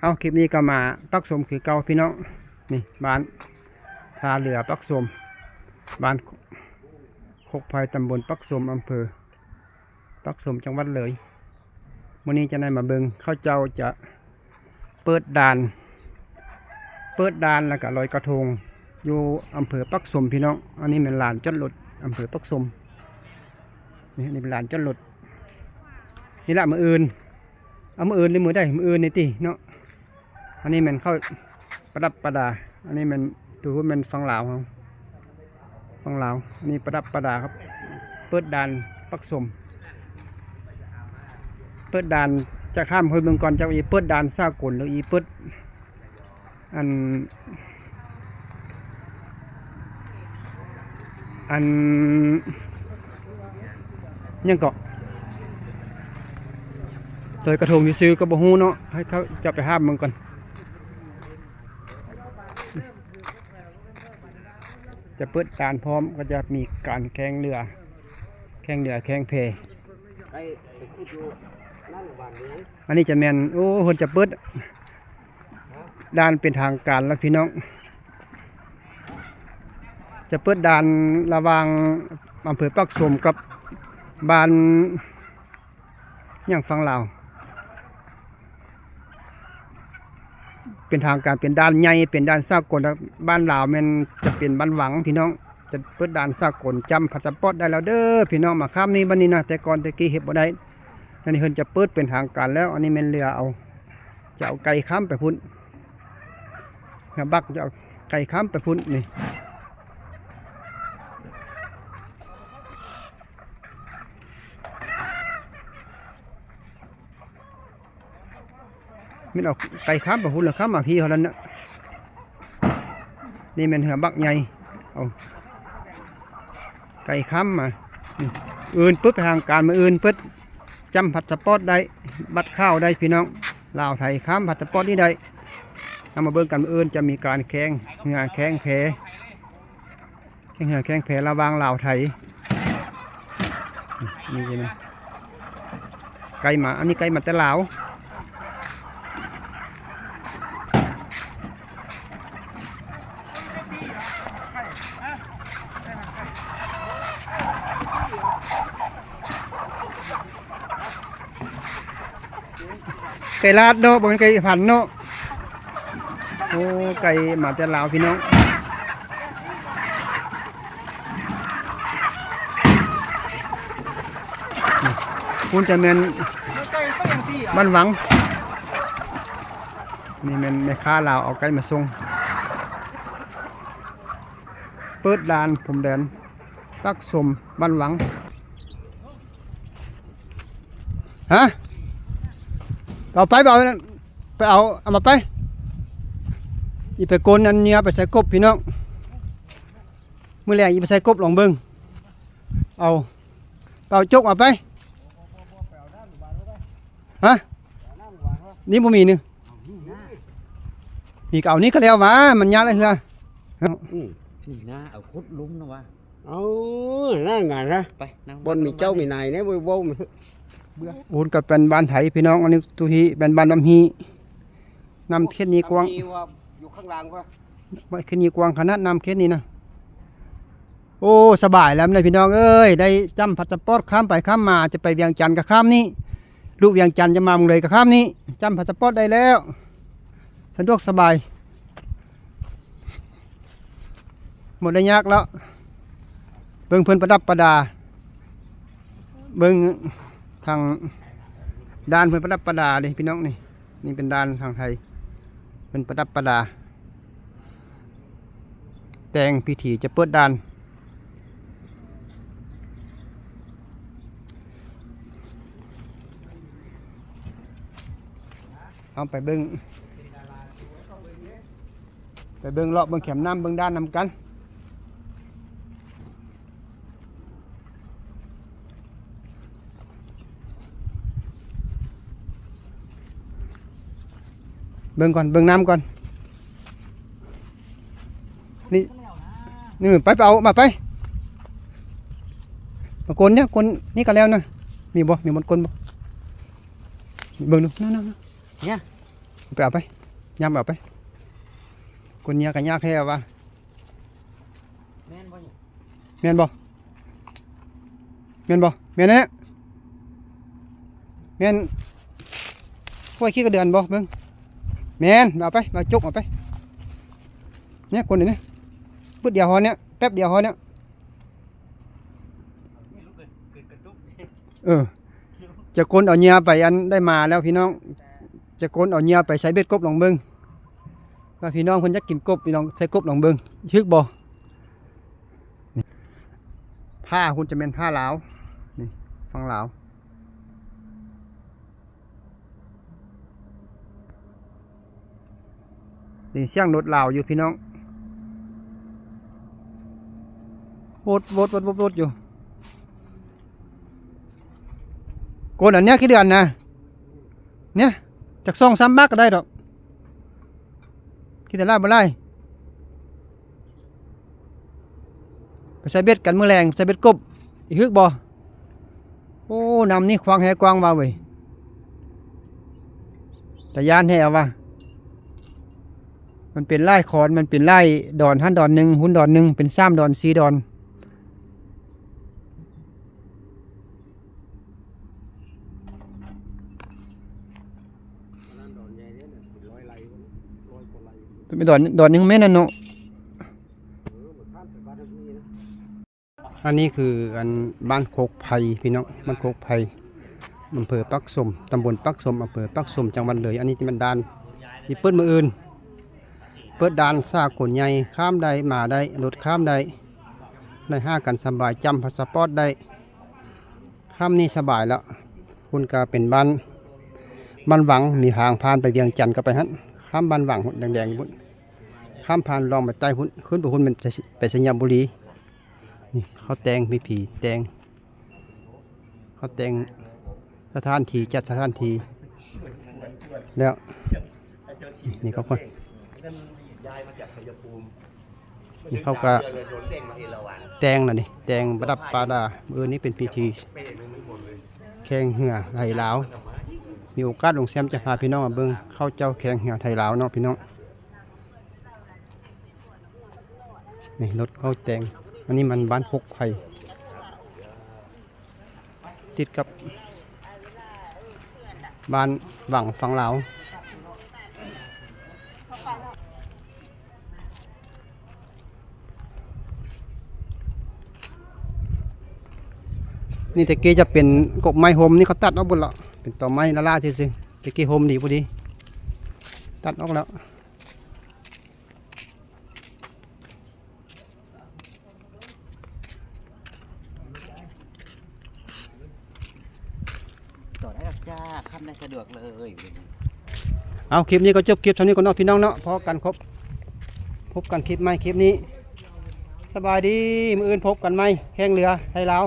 ເອົາ ຄລິບນີ້ກໍມາປັກສົມຄືເກົ່າພີ່ນ້ອງ. ນີ້ບ້ານທ່າເຮືອປັກສົມ ບ້ານຄົກໄຜ່ ຕຳບົນປັກສົມ ອຳເພີປັກສົມ ຈັງຫວັດເລີຍ. ມື້ນີ້ຈະໄດ້ມາເບິ່ງ ເຂົາເຈົ້າຈະເປີດດ່ານ ເປີດດ່ານ ແລ້ວກໍລອຍກະທົງຢູ່ອຳເພີປັກສົມພີ່ນ້ອງ. ອັນນີ້ແມ່ນລານຈອດລົດອຳເພີປັກສົມ. ນີ້ ນີ້ເປັນລານຈອດລົດ. ນີ້ລະ ມື້ອື່ນ ເອົາ ມື້ອື່ນຫຼືມື້ໃດ? ມື້ອື່ນນີ້ຕິເນາະ. ອັນນີ້ແມ່ນເຂົາປະດັບປະດາ. ອັນນີ້ແມ່ນ ໂຕພຸ້ນແມ່ນຝັ່ງລາວເຮົາ ຝັ່ງລາວ. ອັນນີ້ປະດັບປະດາຄັບ ເປີດດ່ານປັກສົມ ເປີດດ່ານ. ຈະຂ້າມຫ້ວຍເບິ່ງກ່ອນ ຈັກອີເປີດດ່ານສາກົນ ຫຼືອີເປີດ ອັນ ອັນ ຫຍັງເກາະ ລອຍກະທົງຊື່ໆ ກໍບໍ່ຮູ້ເນາະ. ໃຫ້ເຂົາເຈົ້າໄປຖາມເບິ່ງກ່ອນ. ຈະເປີດດ່ານພ້ອມ ກໍຈະມີການແຂ່ງເຮືອ ແຂ່ງເຮືອແຂ່ງແພ. ອັນນີ້ຈະແມ່ນ ໂອ້ ເພິ່ນຈະເປີດດ່ານເປັນທາງການແລ້ວພີ່ນ້ອງ. ຈະເປີດດ່ານລະຫວ່າງອຳເພີປາກຊົມກັບບ້ານ ຫຍັງຝັ່ງລາວ ເປັນທາງການ ເປັນດ່ານໃຫຍ່ ເປັນດ່ານສາກົນ. ບ້ານລາວແມ່ນຈະເປັນບ້ານຫວັງພີ່ນ້ອງ. ຈະເປີດດ່ານສາກົນ ຈ້ຳພາສະປອດໄດ້ແລ້ວເດີພີ່ນ້ອງ. ມາຂ້າມນີ້ ບັດນີ້ນະ ແຕ່ກ່ອນແຕ່ກີ້ເຮັດບໍ່ໄດ້. ອັນນີ້ເພິ່ນຈະເປີດເປັນທາງການແລ້ວ. ອັນນີ້ແມ່ນເຮືອເອົາ ຈະເອົາໄກ່ຂ້າມໄປພຸ້ນ ເຮືອບັກຈະເອົາໄກ່ຂ້າມໄປພຸ້ນນີ້. ແມ່ນເອົາໄກ່ຂ້າມໄປພຸ້ນ ແລ້ວຂ້າມມາພີ້ເຮົານັ້ນນະ. ນີ້ແມ່ນເຮືອບັກໃຫຍ່ ເອົາໄກ່ຂ້າມມາ. ອື່ນປຶບ ທາງການມື້ອື່ນປຶບ ຈ້ຳພາສະປອດໄດ້ ບັດຂາວໄດ້ພີ່ນ້ອງ. ລາວໄທຂ້າມພາສະປອດນີ້ໄດ້. ເຮົາມາເບິ່ງກັນ ມື້ອື່ນຈະມີການແຂ່ງເຮືອແຂ່ງແພ. ແຂ່ງເຮືອແຂ່ງແພລະຫວ່າງລາວໄທ. ນີ້ ນີ້ ໄກ່ມາ ອັນນີ້ໄກ່ມາແຕ່ລາວ. ໄກ່ລາດເນາະ ບໍ່ແມ່ນໄກ່ພັນເນາະ. ໂອ້ ໄກ່ມາແຕ່ລາວພີ່ນ້ອງ. ພຸ້ນຈະແມ່ນບ້ານຫວັງ. ນີ້ແມ່ນແມ່ຄ້າລາວເອົາໄກ່ມາສົ່ງ. ເປີດດ່ານພົມແດນ ປັກສົມ ບ້ານຫວັງ. ຮະ ເອົາໄປ ເອົາ ໄປເອົາ ເອົາມາໄປ. ອີ່ໄປກົນອັນເນຍ ໄປໃສ່ກົບພີ່ນ້ອງ. ມື້ແລງອີ່ໄປໃສ່ກົບລອງເບິ່ງ. ເອົາ ເອົາຈົກມາໄປ. ຮະ ນີ້ບໍ່ມີນີ້. ມີກໍເອົານີ້ກໍແລ້ວວ່າ ມັນຍາກຫຼາຍເທື່ອ. ອື ນີ້ນະ ເອົາຂຸດຫຼຸມນະວ່າ. ເອົາ ນັ້ນງານນະ ໄປ ບໍ່ມີເຈົ້າມີນາຍແນ່ ເວົ້າ ເບື່ອ. ໂອນກໍເປັນບ້ານໄທພີ່ນ້ອງ. ອັນນີ້ຕຸຮີ ເປັນບ້ານນ້ຳຮີ. ນ້ຳເຂດນີ້ກວ້າງ ຢູ່ຂ້າງລ່າງພຸ້ນ ເຂດນີ້ກວ້າງຂະໜາດ ນ້ຳເຂດນີ້ນະ. ໂອ້ ສະບາຍແລ້ວນະພີ່ນ້ອງເອີຍ ໄດ້ຈ້ຳພາສະປອດ ຂ້າມໄປຂ້າມມາ ຈະໄປວຽງຈັນກໍຂ້າມນີ້ ລຸວຽງຈັນຈະມາເມືອງເລີຍກໍຂ້າມນີ້ ຈ້ຳພາສະປອດໄດ້ແລ້ວ ສະດວກສະບາຍ ບໍ່ໄດ້ຍາກແລ້ວ. ເບິ່ງເພິ່ນປະດັບປະດາ ເບິ່ງທາງດ່ານເພິ່ນປະດັບປະດາເດ້ພີ່ນ້ອງນີ້. ນີ້ເປັນດ່ານທາງໄທ ເພິ່ນປະດັບປະດາ ແຕ່ງພິທີຈະເປີດດ່ານ. ເຮົາໄປເບິ່ງ ໄປເບິ່ງເລາະເບິ່ງແຄມນ້ຳ ເບິ່ງດ່ານນຳກັນ. ເບິ່ງກ່ອນ ເບິ່ງນ້ຳກ່ອນ. ນີ້ ນີ້ ໄປ ໄປເອົາມາໄປ. ມາກົນນີ້ ກົນນີ້ກໍແລ້ວນະ. ມີບໍ່? ມີບ່ອນກົນບໍ່? ເບິ່ງດູ ນັ້ນໆ ເນຍ ໄປເອົາໄປ. ຍາມເອົາໄປ ຄົນເຍຍກໍຍາກແທ້ວ່າ ແມ່ນບໍ່ນີ້? ແມ່ນບໍ່? ແມ່ນບໍ່? ແມ່ນແນ່ ແມ່ນ ຂ້ອຍຂີ້ກະເດືອນບໍ່? ເບິ່ງ ແມ່ນ ເອົາໄປ ມາຈົກເອົາໄປ ເນຍ ຄົນນີ້ ປຶດດຽວເຮົາເນຍ ແປັບດຽວເຮົາເນຍ. ເອີ ຈະກົນເອົາເຫຍື່ອໄປ ອັນໄດ້ມາແລ້ວພີ່ນ້ອງ ຈະກົນເອົາເຫຍື່ອໄປໃສ່ເບັດກົບລອງເບິ່ງ ວ່າພີ່ນ້ອງເພິ່ນຢາກກິນກົບ ພີ່ນ້ອງໃສ່ກົບລອງເບິ່ງ ຖືກບໍ່? ນີ້ ຜ້າພຸ້ນຈະແມ່ນຜ້າລາວ ນີ້ ຝັ່ງລາວ. ນີ້ສຽງລົດລາວຢູ່ພີ່ນ້ອງ ໂວດໆໆໆຢູ່ ໂກນອັນເນີ້ຍຂີ້ເດືອນນະ ເນີ້ຍ ຈັກສອງສາມບັກກໍໄດ້ດອກ ຂີ້ເດືອນຫຼາຍບໍ່ຫຼາຍ. ໄປໃສ່ເບັດກັນມື້ແລງ ໃສ່ເບັດກົບ ອີກຮຶກບໍ່? ໂອ້ ນ້ຳນີ້ຂວາງແຮກວ້າງວ່າເວີຍ ຕາຢ້ານແທ້ວ່າ ມັນເປັນຫຼາຍຂອນ ມັນເປັນຫຼາຍດອນ ຫັ້ນດອນໜຶ່ງ ຫຸ້ນດອນໜຶ່ງ ເປັນສາມດອນ ສີ່ດອນ. ເປັນດອນ ດອນໜຶ່ງແມ່ນນັ້ນເນາະ. ອັນນີ້ຄືອັນບ້ານໂຄກໄຜ່ພີ່ນ້ອງ ບ້ານໂຄກໄຜ່ ອຳເພີປາກຊົມ ຕຳບົນປາກຊົມ ອຳເພີປາກຊົມ ຈັງຫວັດເລີຍ. ອັນນີ້ທີ່ມັນດ່ານທີ່ເປີດມື້ອື່ນ ເປີດດ່ານສາກົນໃຫຍ່ ຂ້າມໄດ້ ມາໄດ້ ລົດຂ້າມໄດ້ ໄດ້ຫາກັນສະບາຍ ຈ້ຳພາສະປອດໄດ້ ຂ້າມນີ້ສະບາຍແລ້ວ. ພຸ້ນກະເປັນບ້ານ ບ້ານວັງ ມີທາງຜ່ານໄປວຽງຈັນກໍໄປຫັ້ນ ຂ້າມບ້ານວັງພຸ້ນ ແດງໆຢູ່ພຸ້ນ ຂ້າມຜ່ານລ່ອງໄປໃຕ້ພຸ້ນ ຂຶ້ນໄປພຸ້ນແມ່ນໄປໄຊຍະບູລີ. ນີ້ເຂົາແຕ່ງພິທີແຕ່ງ ເຂົາແຕ່ງສະຖານທີ່ ຈັດສະຖານທີ່ແລ້ວ. ນີ້ເຂົາກໍ ນີ້ເຂົາກໍແຕ່ງລະນີ້ ແຕ່ງປະດັບປະດາ. ມື້ນີ້ເປັນພິທີແຂ່ງເຮືອໄທລາວ ມີໂອກາດລຸງແຊມຈະພາພີ່ນ້ອງມາເບິ່ງເຂົາເຈົ້າແຂ່ງເຮືອໄທລາວເນາະພີ່ນ້ອງ. ນີ້ລົດເຂົາແຕ່ງ ອັນນີ້ມັນບ້ານໂຄກໄຜ່ ຕິດກັບບ້ານວັງຝັ່ງລາວ. ນີ້ແຕ່ກີ້ຈະເປັນກົກໄມ້ຮົ່ມ ນີ້ເຂົາຕັດອອກເບິດແລ້ວ ເປັນຕໍໄມ້ລ້າໆຊື່ໆ. ແຕ່ກີ້ຮົ່ມດີພໍດີ ຕັດອອກແລ້ວ. ຕໍ່ໄດ້ດອກຈ້າ ຂ້າມໄດ້ສະດວກເລີຍ. ເອົາ ຄລິບນີ້ກໍຈົບຄລິບເທົ່ານີ້ກ່ອນເນາະພີ່ນ້ອງເນາະ. ພໍ້ກັນ ພົບກັນຄລິບໃໝ່ ຄລິບນີ້ສະບາຍດີ. ມື້ອື່ນພົບກັນໃໝ່ ແຂ່ງເຮືອໄທລາວ.